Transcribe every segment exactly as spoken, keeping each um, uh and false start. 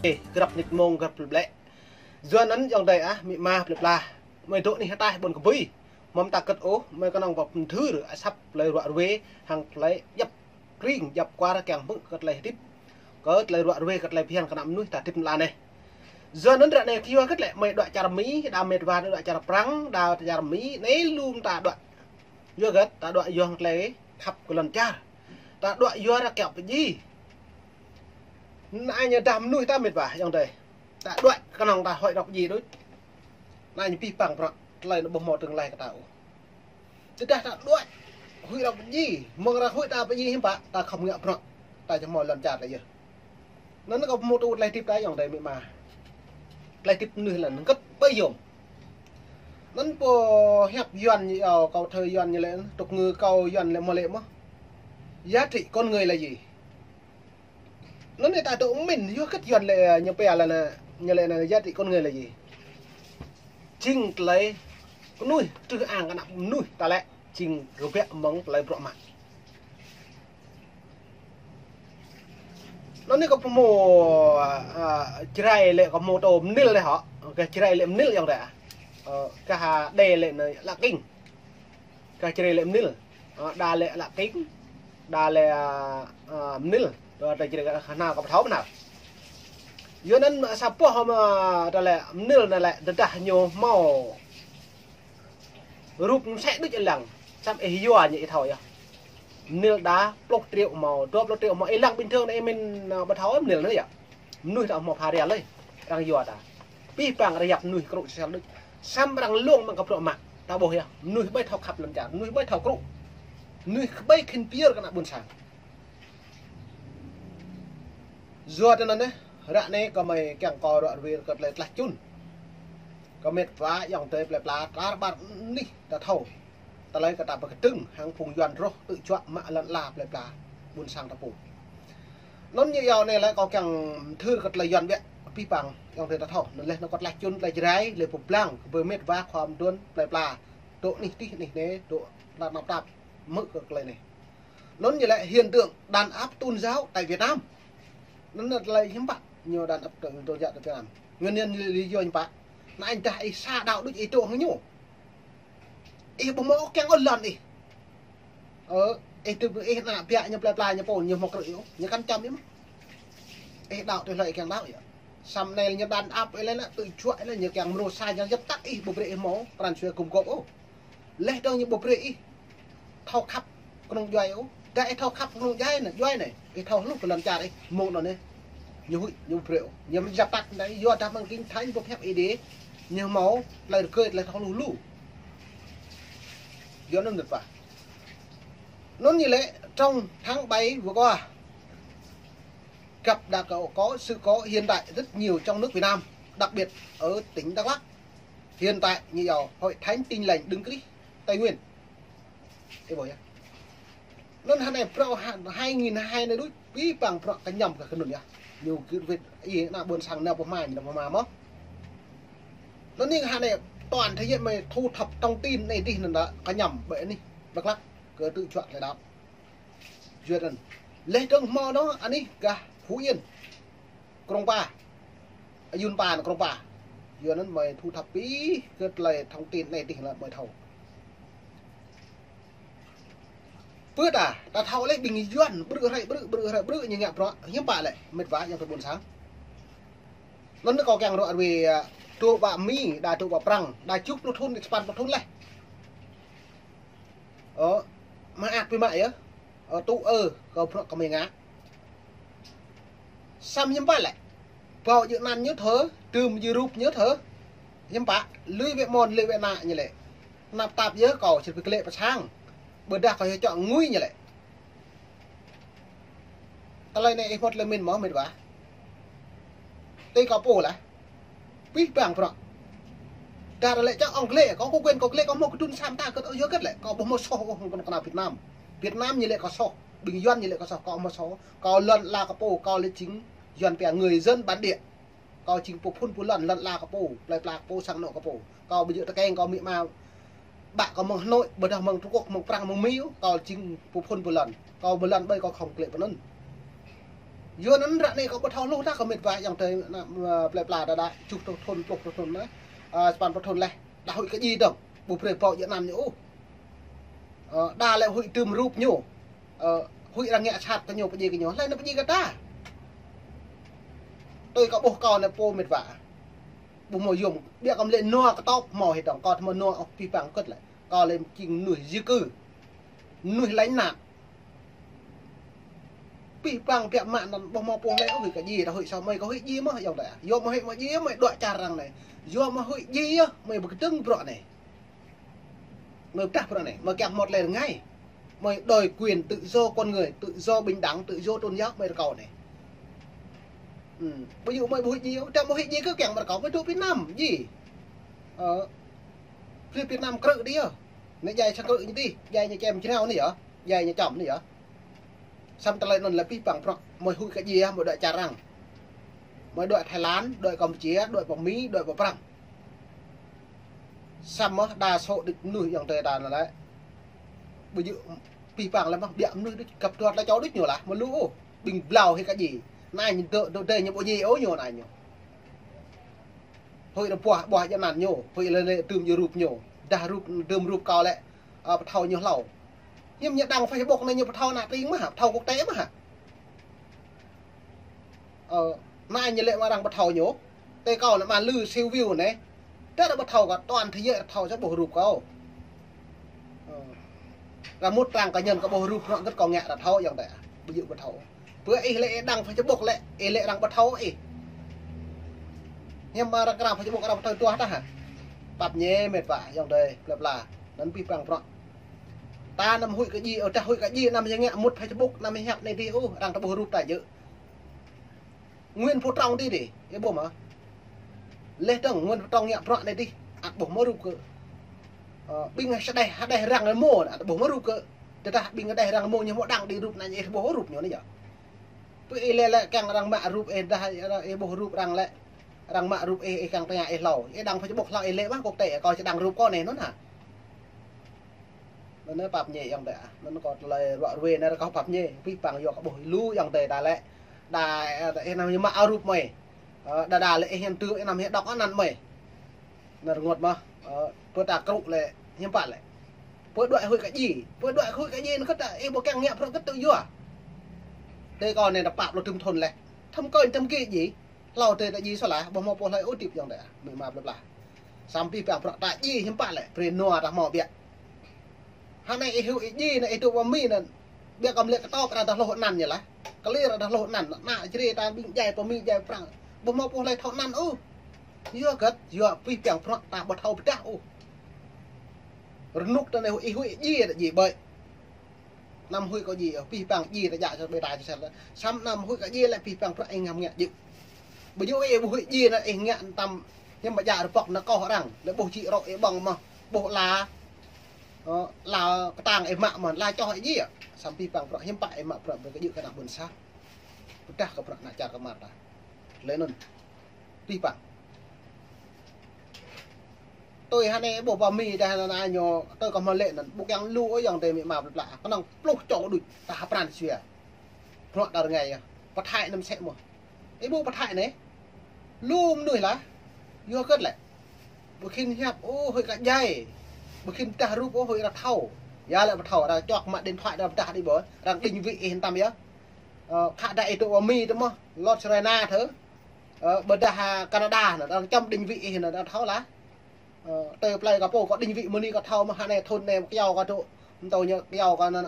Ê, grăp nit mông, grăp plei ƀlĕ. Yua anŭn ayŏng adơi ah, amĭ ama plei pla. Mơi dŏ anih ataih ƀôn kơbui. Mơ̆m ta kơ̆t ôh, mơi kơnơ̆ng pơthưr asăp tơlơi ruă ruê, hăng tơlơi djăp kring, djăp kuar kiăng hmư̆ kơ tơlơi hơdip. Kơ tơlơi ruă ruê, kơ tơlơi phiăn kơ ană mơnuih ta hơdip mơ̆n anai. Yua anŭn ră anai kơ yua hơget lĕ, mơi đuaĭ čar Mi, đa mĕt wa đuaĭ čar Prăng, đa čar Mi, anai lu mơ̆n ta đuaĭ. Yua hơget, ta đuaĭ yua hăng tơlơi khăp kơ lŏn čar. Ta đuaĭ yua ră kiăo pơji. Anai ñu đah mơnuih ta mĕt wa, ayŏng adơi. Ta đuaĭ kơnơ̆ng ta huĭ rŏk ji đôč. Anai ñu pih păng bruă, tơlơi anŭn ƀu hmâo tơlơi kơ ta ôh. Tơdah ta đuaĭ, huĭ rŏk ji, mơ̆ng ră huĭ ta pơji hiư̆m pă, ta khŏm ngă bruă, ta či hmâo lŏn čar ta yơh. Anŭn kâo pơhmutu tơlơi hơdip ta ayŏng adơi amĭ ama. Tơlơi hơdip mơnuih lĕ hơget ƀơi yom. Anŭn pô hiăp Yuan ñu iâu, kâo thơ Yuan ñu lĕ, tục ngữ kâo Yuan lĕ mơ̆ lĕ mơ̆. Giá trị con người là gì? Anŭn anai ta dŏ mĭn, yua hơget Yuan lĕ, ñu pia lĕ anai, ñu lĕ anai giá trị con người là gì? Jing tơlơi kơnuih, trư ang kơ ană mơnuih ta lĕ, jing rơbeh mơ̆ng tơlơi bruă mă. Anŭn anai kâo pơhmu, a, Jrai lĕ kâo pơhmutu mơnil lĕ hŏ. Kơ Jrai lĕ mơnil ayŏng adơi ah. Ơ, kơ ha đe lĕ anai lă king. Kơ Jrai lĕ mơnil. Ơ, đa lĕ lă king. Đa lĕ, a, a, mơnil. Tơ, tơ Jrai kơ hơnao kơ pơthâo mơnal. Yua anŭn sa boh mă ta lĕ mơnil anai lĕ tơdah ñu hmâo rup mơsĕ đôč ih lăng. Samơ̆ ih yua ñu ih thâo yơh. Mơnil đa pluh triệu hmâo, dua pluh triệu hmâo, ih lăng bình thường anai ih mĭn, a, ƀu thâo mơnil anŭn yơh. Mơnuih ta hmâo pha rial lơi. Arăng yua ta. Pih păng arăng yap mơnuih kơnuk sel đôč. Samơ̆ arăng lông mă kơ bruă mă. Ta ƀuh yơh. Mơnuih ƀu thâo khăp lŏn čar. Mơnuih ƀu thâo krŭ. Mơnuih ƀu khĭn pơyơr kơ ană ƀôn sang. Yua tơ anŭn anai, ră anai kơ mơi kiăng kơ ruă ruê kơ tơlơi tlaih čun. Kơ mĕt wa ayŏng adơi plei pla tar ƀar anih ta thâo. Tơlơi kơ ta pơkơdơ̆ng hăng phung Yuan rŏh tơjuă mă lŏn ala plei pla ƀôn sang ta pô. Anŭn ñu iâu anai lĕ kâo kiăng thưr kơ tơlơi Yuan biă pih păng ayŏng adơi ta thâo. Anŭn lĕ anŭn kơ tlaih čun tlaih Jrai, lĕ pơblang, kơ ƀơi mĕt wa khua mơduôn plei pla. Dŏ anih tih anih anai, dŏ tơnap tap, hmư̆ kơ tơlơi anai. Anŭn ñu lĕ hiện tượng đàn áp tôn giáo tại Việt Nam. Anŭn lĕ tơlơi hiư̆m pă ñu đàn áp tôn giáo tại Việt Nam. Nguyên nhân lý do hiư̆m pă. Anŭn ih đa ih sa đaŏ đôč ih dŏ hăng ñu. Ih ƀu hmâo kiăng ôh lŏn ih. Ơ, ih tŭ ih ană biă ñu plei pla ñu pô ñu hmâo krư̆ ih ôh. Ñu kăn čăm ih mơ̆n. Ih đaŏ tui hlơi ih kiăng đaŏ yơh. Samơ̆ anai ñu đàn áp ih lĕ anŭn tơjuă ih lĕ ñu kiăng mrô sa ñu djăp tăk ih ƀu brơi ih hmâo pran jua gum gôp ôh. Leh dơ̆ng ñu ƀu brơi ih thâo khăp kơnung djuai ôh. Đa ih thâo khăp kơnung djuai anai, djuai anai. Ih thâo hluh kơ lŏn čar ih, mơ̆ng anŭn anai. Ñu huĭ, ñu ƀu brơi ôh. Ñu djăp tăk anai, yua dah mơ̆ng kinh thánh boh hiăp Ơi Adai. Ñu hmâo tơlơi rơgơi, tơlơi thâo hluh lu. Yua anŭn mĕt wa. Anŭn ñu lĕ trong tháng bảy vừa qua, gặp đã có, có sự cố hiện tại rất nhiều trong nước Việt Nam, đặc biệt ở tỉnh Đắk Lắk. Hiện tại như ở Hội Thánh Tin Lành Đấng Christ Tây Nguyên. Ê, ƀuh yơh. Anŭn hơnai prŏ ha-, hai nghìn hai anai đôč, pih păng prŏ kơñăm kơ kơnŭn yơh. Ñu kơ wĕt ih ană ƀôn sang nao pơhmai, nao pơhmai mơ̆n. Anŭn anai hơnai toàn thế giới mơi thu thập thông tin anai dih anŭn đa kơñăm ƀơi anih Đắk Lắk kơ tơjuă tơlơi đaŏ. Yua anŭn. Leh dơ̆ng hmâo anŭn anih gah Phú Yên. Krông Pa. Ayun Pa anŭn Krông Pa. Yua anŭn mơi thu thập pih kơ tơlơi thông tin anai dih lĕ mơi thâo. Pơ ta, ta thâo lĕ ƀing Yuan, brư̆ hrơi brư̆, brư̆ hrơi brư̆ ñu ngă bruă, hiư̆m pă lĕ, mĕt wa ayŏng adơi ƀôn sang. Anŭn kâo kiăng ruă ruê, a, dŏ ƀă Mi, đa dŏ ƀă Prăng, đa tơjuh pluh thŭn, sapăn pluh thŭn leh. Ơ, mă ak ƀu mă yơh. Ơ, tŭ ơ, kâo bruă kơ mơi ngă. Samơ̆ hiư̆m pă lĕ. Ƀâo djơ̆ anăn ñu thơ, tơm djơ̆ rup ñu thơ. Hiư̆m pă, lui wĕ mơ̆n, lui wĕ ană ñu lĕ. Tơnap tap yơh kâo, či pơklĕ pơsang. Ƀôdah kâo yơh čŏ ngui ñu lĕ. Tơlơi anai ih hmâo tơlơi mĭn mơ̆ mĕt wa. Tui kâo pô lah. Pih păng prŏ. Dah lĕ čŏ ŏng glĕ, kâo kơ quyền kâo glĕ, kâo hmâo kơdŭn sa mta kơ tơ yua hơget lĕ. Kâo ƀu hmâo soh ôh kơ ană Việt Nam. Việt Nam ñu lĕ kâo soh. Ƀing Yuan ñu lĕ kâo soh, kâo hmâo soh. Kâo lŏn ala kâo pô, kâo lĕ jing Yuan pia người dân bản địa. Kâo jing pô phŭn pô lŏn, lŏn ala kâo pô, plei pla kâo pô, sang anŏ kâo pô. Kâo ƀu djơ̆ tơkeng kâo amĭ ama ƀă kâo mơ̆ng Hà Nội, ƀôdah mơ̆ng Trung Quốc, mơ̆ng Prăng, mơ̆ng Mi, kâo jing pô phŭn pô lŏn. Kâo pô lŏn ƀơi kâo khŏm klĕ pơ anŭn. Yua anŭn ră anai kâo ƀu thâo hluh tah kơ met wa ayŏng adơi, ană, ơ, plơi pla đa đa, tơjuh rơtuh thŭn, pluh rơtuh thŭn anai. Ơ, sapăn rơtuh thŭn laih. Đa huĭ kơ djai dơ̆ng. Ƀu brơi pô djơ̆ anăn ñu ôh. Ơ, đa lĕ huĭ tơm rup ñu. Ơ, huĭ arăng ngă sat kơ ñu, pơdjai kơ ñu. Hlơi anŭn pơdjai kơ ta. Tui kâo ƀuh kâo anai pô met wa. Ƀu hmâo yôm, biă kơ mơ̆ lĕ nua kơtop hmâo hĭ dơ̆ng, kâo ƀu hmâo nua ôh, pih pang kơ̆t lĕ. Kâo lĕ jing mơnuih di cư. Mơnuih lĕ ană. Pih pang biă mă anŭn ƀu hmâo pô hlơi ôh, huĭ kơ djai, ta huĭ sa mơi kơ huĭ djai mơ̆ ayŏng adơi. Yua mơi huĭ mă djai, mơi đuaĭ čar arăng anai. Yua mơi huĭ djai yơh, mơi ƀu kơdơ̆ng bruă anai. Mơi pơdah bruă anai, mơi kiăng hmâo tơlơi rơngai. Mơi đòi quyền tự do con người, tự do bình đẳng, tự do tôn giáo, mơi rơkâo anai. Ư, ƀu djơ̆ mơi ƀu huĭ djai, tơdah mơi huĭ djai kơ kiăng mơi rơkâo, mơi dŏ Việt Nam, djai. Ơ, Việt Nam krư̆ dih yơh. Anai djai sang krư̆ ñu dih, djai ñu čem jrao anai yơh, djai ñu čăm anai yơh. Samơ̆ tơlơi anŭn lĕ pih pang bruă, mơi huĭ kơ djai, mơi đuaĭ čar arăng. Mơi đuaĭ Thái Lan, đuaĭ Campuchia, đuaĭ pơ Mi, đuaĭ pơ Prăng. Samơ̆ đa số đĭč mơnuih ayŏng adơi ta anŭn lĕ. Ƀu djơ̆ pih pang lĕ mơ̆, biă mơnuih đĭč găp dua tơlơi čô đĭč ñu lah, mơ̆ lu ôh, ƀing blau hĭ kơ djai. Anai ñu dŏ, dŏ dêh ñu ƀu djai ôh ñu anai ñu. Huĭ đa ƀuah, ƀuah djơ̆ anăn ñu, huĭ lĕ lĕ tơm djơ̆ rup ñu. Dah rup, tơm rup kâo lĕ, ơ, pơthâo ñu hlâo. Hiư̆m ñu đăng Facebook anai ñu pơthâo ană tring mơ̆ hă, pơthâo quốc tế mơ̆ hă. Ơ, anai ñu lĕ mơ̆ arăng pơthâo ñu. Tui kâo anai mă lư siu view anai. Tơdah pơthâo kơ toàn thế giới thâo sa ƀuh rup kâo. Ơ. Arăng mŭt arăng kơ ñăn kơ ƀuh rup anŭn gĭt kâo ngă arăng thâo ayŏng adơi. Ƀu djơ̆ pơthâo. Pơ ih lĕ ih đăng Facebook lĕ, ih lĕ arăng pơthâo ih. Hiư̆m mơ̆ arăng krao Facebook arăng pơthâo tuah tah hă. Pap ñe met wa ayŏng adơi, plơi pla. Anŭn pih pang bruă. Ta anăm huĭ kơ djai, ơ, tơdah huĭ kơ djai anăm ñu ngă mŭt Facebook, anăm ñu hiăp anai dih ôh, arăng ta ƀuh rup ta djơ̆. Nguyễn Phú Trọng dih dih, ih ƀuh mơ̆. Leh dơ̆ng Nguyễn Phú Trọng ngă bruă anai dih, ăt ƀuh mơ̆ rup kơ. Ơ, ƀing hơđeh, hơđeh arăng lĕ mơ̆, ăt ƀuh mơ̆ rup kơ. Tơdah ƀing hơđeh arăng mơ̆ ñu hmâo đăng đĭ rup anai, ih ƀuh rup ñu anai yơh. Pơ ih lĕ lĕ kiăng arăng mă rup ih dah, ih ƀuh rup arăng lĕ. Arăng mă rup ih, ih kiăng tơña ih hlâo. Ih đăng Facebook hlâo ih lĕ mơ̆ quốc tế, kâo či đăng rup kâo anai anŭn hă. Anŭn anai pap ñe ayŏng adơi ah. Anŭn kâo tơlơi ruă ruê anai kâo pap ñe. Pih pang yua kơ ƀuh lu ayŏng adơi ta lĕ. Đa, ơ, ih anăm ñu mă rup mơi. Ơ, đa đa lĕ ih hiam tŭ, ih anăm hiam đŏk anăn mơi. Anŭn rơngot mơ̆. Ơ, pơ ta krŭ lĕ, hiam pă lĕ. Pơ đuaĭ huĭ kơ djai. Pơ đuaĭ huĭ kơ djai anŭn kơ ta, ih ƀu kiăng ngă bruă kơ tŭ yua. Tui kâo anai ta pap lu tơm thŭn leh. Thâm kơnh thâm kĭ djai. Hlâo adơi ta djai soh lah, ƀu hmâo pô hlơi ôh hơdip ayŏng adơi ah. Amĭ ama plơi pla. Samơ̆ pih pang bruă ta djai hiư̆m pă lĕ, brơi nua ta hmâo biă. Hơnai ih huĭ ih djai anai ih dŏ pơ Mi anŭn. Biă kơ mơ̆ lĕ kơtop arăng ta hluh anăn ñu lah. Kơlir arăng ta hluh anăn, ană čri ta ƀing djai pơ Mi djai Prăng. Ƀu hmâo pô hlơi thâo anăn ôh. Yua hơget, yua pih pang bruă ta ƀu thâo pơdah ôh. Rơnŭk ta anai ih huĭ ih djai ta djai ƀơi. Anăm huĭ kơ djai, pih pang djai ta djă sa ƀơi ta sa sel. Samơ̆ anăm huĭ kơ djai lĕ pih pang bruă ih ngă ngă djơ̆. Ƀu djơ̆ ih ƀu huĭ djai anŭn ih ngă tam hiư̆m ƀu djă rơpŏk anŭn kâo arăng. Lĕ ƀuh čĭ rŏ ih ƀơ̆ng mơ̆. Ƀuh la, ơ, la kơtang ih mă mơ̆, la čoh ih djai. Samơ̆ pih pang bruă hiư̆m pă ih mă bruă ƀơi kơ djơ̆ kơ ană ƀôn sang. Pơdah kơ bruă ană čar kơ mar ta. Lĕ anŭn. Pih pang. Tui hơnai ƀuh pơ Mi dah anŭn anai ñu, tui kâo hmâo lĕ anŭn, ƀu kiăng lu ôh ayŏng adơi amĭ ama plơi pla. Kơnơ̆ng pluh čô đôč, ta hơpran sua. Bruă ta rơngai yơh. Pơthai anăm sĕ mơ̆. Ih ƀuh pơthai anai. Lu mơnuih lah. Yua hơget lĕ. Ƀu khĭn hiăp ôh huĭ kơ djai. Ƀu khĭn pơdah rup ôh huĭ arăng thâo. Yua lĕ pơthâo arăng čŏk mă điện thoại arăng pơdah đĭ ƀơi. Arăng định vị ih tam yơh. Ơ, khă dah ih dŏ pơ Mi tơ mơ̆. Lŏt Sri Lanka thơ. Ơ, ƀôdah, a, Canada anŭn, arăng čăm định vị ih anŭn, arăng thâo lah. Ơ, tơ plơi kâo pô kâo định vị mơ̆ng anai kâo thâo mơ̆ hơnai thŭn anai kyâo kâo dŏ. Mơ̆ng tơ ñu kyâo kâo anŭn.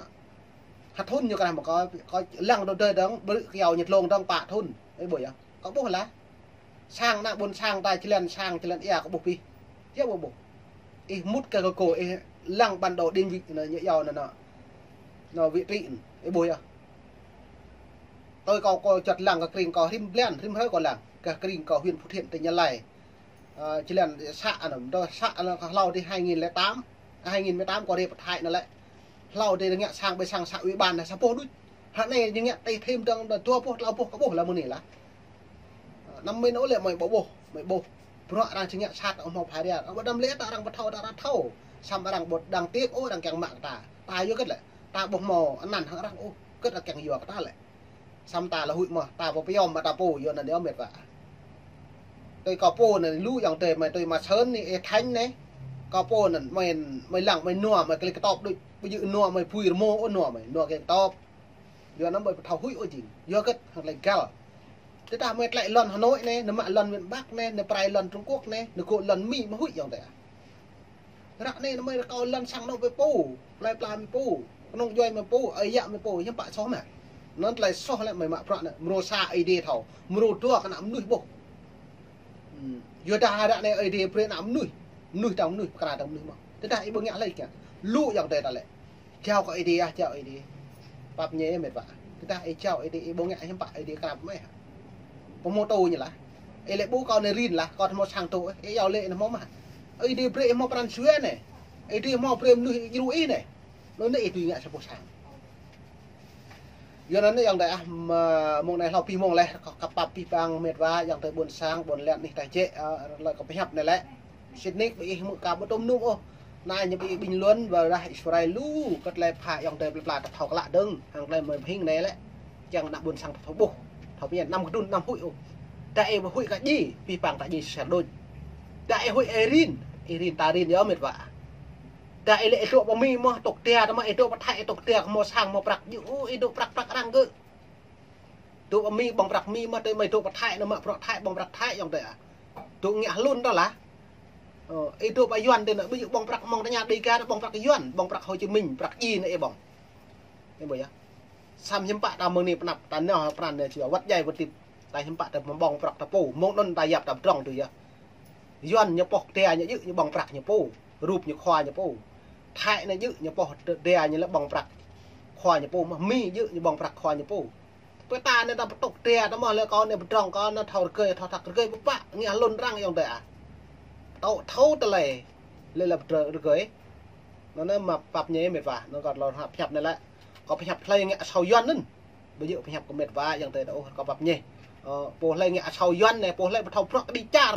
Hă thŭn ñu kơ anai mơ̆ kâo, kâo lăng dŏ dơi dơ̆ng, ƀrư̆ kyâo ñu tlông dơ̆ng pă thŭn. Ih ƀuh yơh. Kâo ƀuh lah. Sang ană ƀôn sang ta jơlan sang jơlan ia kâo ƀuh pih. Yơh ƀuh ƀuh. Ih mŭt kơ kơ kâo ih lăng bản đồ định vị anŭn ñu yua anŭn anŭn. Anŭn vị trí anŭn. Ih ƀuh yơh. Tui kâo kâo čăt lăng kơ krĭng kâo rĭm blan, rĭm hrơi kâo lăng. Kơ krĭng kâo huyện Phú Thiện tỉnh Gia Lai. Ơ, jơlan să anŭn, dŏ să anŭn kơ hlâo dih hai nghìn lẻ tám, hai nghìn mười tám kâo rai pơthai anŭn lĕ. Hlâo dih ngă sang ƀơi sang să ủy ban anŭn sa boh đôč. Hơnai ñu ngă tih thêm dơ̆ng dua boh, tlâo boh kơ ƀuh lah mơ̆ng anai lah. Ơ, anăm mĭn ôh lĕ mơi ƀu ƀuh, mơi ƀuh. Bruă arăng či ngă sat ôh hmâo phara. Ơ, ƀu anăm lĕ ta arăng ƀu thâo, ta arăng thâo. Samơ̆ arăng ƀu đăng tiết ôh, arăng kiăng mă kơ ta. Ta yua hơget lĕ. Ta ƀu hmâo anăn hăng arăng ôh. Hơget arăng kiăng yua kơ ta lĕ. Samơ̆ ta lĕ huĭ mơ̆, ta pơpơyom mă ta pô, yua anŭn yơh mĕt wa. Tui kâo pô anŭn lu ayŏng adơi mơi tui mă sơ̆n anai, ê Thanh anai. Kâo pô anŭn mơi, mơi lăng mơi nua mơi kơ lĕ kơtop đôč, ƀu djơ̆ nua mơi phui rơmô ôh nua mơi, nua kơ lĕ kơtop. Yua anŭn mơi pơthâo huĭ ôh jing, yua hơget hăng tơlơi găl. Tơdah mơi tlĕ lŏn Hà Nội anai, nao mă lŏn miền Bắc anai, nao pơrai lŏn Trung Quốc anai, nao gŏ lŏn Mi mơi huĭ ayŏng adơi ah. Ră anai mơi rơkâo lŏn sang anŏ mơi pô, plơi pla mơi pô, kơnung djuai mơi pô, ơi yă mơi pô, hiư̆m pă soh mă. Anŭn tơlơi soh lĕ mơi mă bruă anŭn, mrô sa Ơi Adai thâo, mrô dua kơ ană mơnuih ƀuh. Hmm. Yua dah ră anai Ơi Adai brơi ană mơnuih, mơnuih tơdang mơnuih, pơkra tơdang mơnuih mơ̆n. Tơdah ih ƀu ngă hlơi kiăng. Lu ayŏng adơi ta lĕ. Jao kơ Ơi Adai ah, jao Ơi Adai. Pap ñe mĕt wa. Tơdah ih jao Ơi Adai, ih ƀu ngă hiư̆m pă Ơi Adai krăp mơ̆ ah. Pơmô tô ñu lah. Ih lĕ ƀuh kâo anai rin lah, kâo hmâo sang tô, ih iâu lĕ anai hmâo mă. Ơi Adai brơi ih hmâo pran jua anai. Ơi Adai hmâo brơi mơnuih djru ih anai. Anŭn anai ih tui ngă sa boh sang. Yua anŭn ayŏng adơi ah, mơ̆ng anai hlâo pih mông leh, kâo kơ pap pih pang mĕt wa, ayŏng adơi ƀôn sang, ƀôn lan anih ta jĕ, ơ, lĕ kâo pơhiăp anai lĕ. Sĭt nik ƀing ih hmư̆ ka ƀu tŭm nŭm ôh. Anai ñu ƀing ih ƀing lŏn, ƀơi dah Israel lu, kơ tơlơi pha ayŏng adơi plơi pla ta thâo klă dơ̆ng, hăng tơlơi mơi hing anai lĕ. Kiăng ană ƀôn sang ta thâo ƀuh, thâo pơñen, anăm kơdŭn, anăm huĭ ôh. Dah ih ƀu huĭ kơ ji, pih pang ta ji sơr đôč. Dah ih huĭ ih rin, ih rin ta rin yơh mĕt wa. Dah ih lĕ ih dŏ pơ Mi mơ̆, tŏk tia ta mơ̆, ih dŏ pơ Thái, ih tŏk tia kơ hmâo sang hmâo prăk, yua ih dŏ prăk prăk arăng gơ̆. Dŏ pơ Mi ƀơ̆ng prăk Mi mơ̆, tơdah mơi dŏ pơ Thái anŭn mă bruă Thái, ƀơ̆ng prăk Thái ayŏng adơi ah. Dŏ ngă hlŭn ta lah. Ơ, ih dŏ pơ Yuan tơdah anŭn ƀu djơ̆ ƀơ̆ng prăk mơ̆ng tơña Đêga, ƀơ̆ng prăk Yuan, ƀơ̆ng prăk Hồ Chí Minh, prăk ji anŭn ih ƀơ̆ng. Ih ƀuh yơh. Samơ̆ hiư̆m pă ta mơ̆ng anai pơnăp ta nao pran anai či wăt djai wăt tĭp. Ta hiư̆m pă ta mă ƀơ̆ng prăk ta pô, mơ̆ng anŭn ta yap ta pơdrŏng tui yơh. Yuan ñu pŏh tia ñu djơ̆ ñu ƀơ̆ng prăk ñu pô, rup ñu khua ñu pô. Thái anŭn djơ̆ ñu pŏh tia ñu lĕ ƀơ̆ng prăk khua ñu pô, mơ̆ Mi djơ̆ ñu ƀơ̆ng prăk khua ñu pô. Pơ ta anai ta pơtŏk tia ta mơ̆ lĕ kâo anai pơdrŏng kâo anai thâo rơgơi, thâo thăk rơgơi pơpă, ngă hlŭn arăng ayŏng adơi ah. Thâo, thâo tơlơi lĕ lĕ pơdrŏng rơgơi. Anŭn anai mă pap ñe mĕt wa, anŭn kâo tlŏ hăp pơhiăp anai lĕ. Kâo pơhiăp hlơi ngă asâo Yuan anŭn. Ƀu djơ̆ pơhiăp kơ mĕt wa ayŏng adơi ta ôh, kâo pap ñe. Ơ, pô hlơi ngă asâo Yuan anai, pô hlơi pơthâo bruă kơđi čar.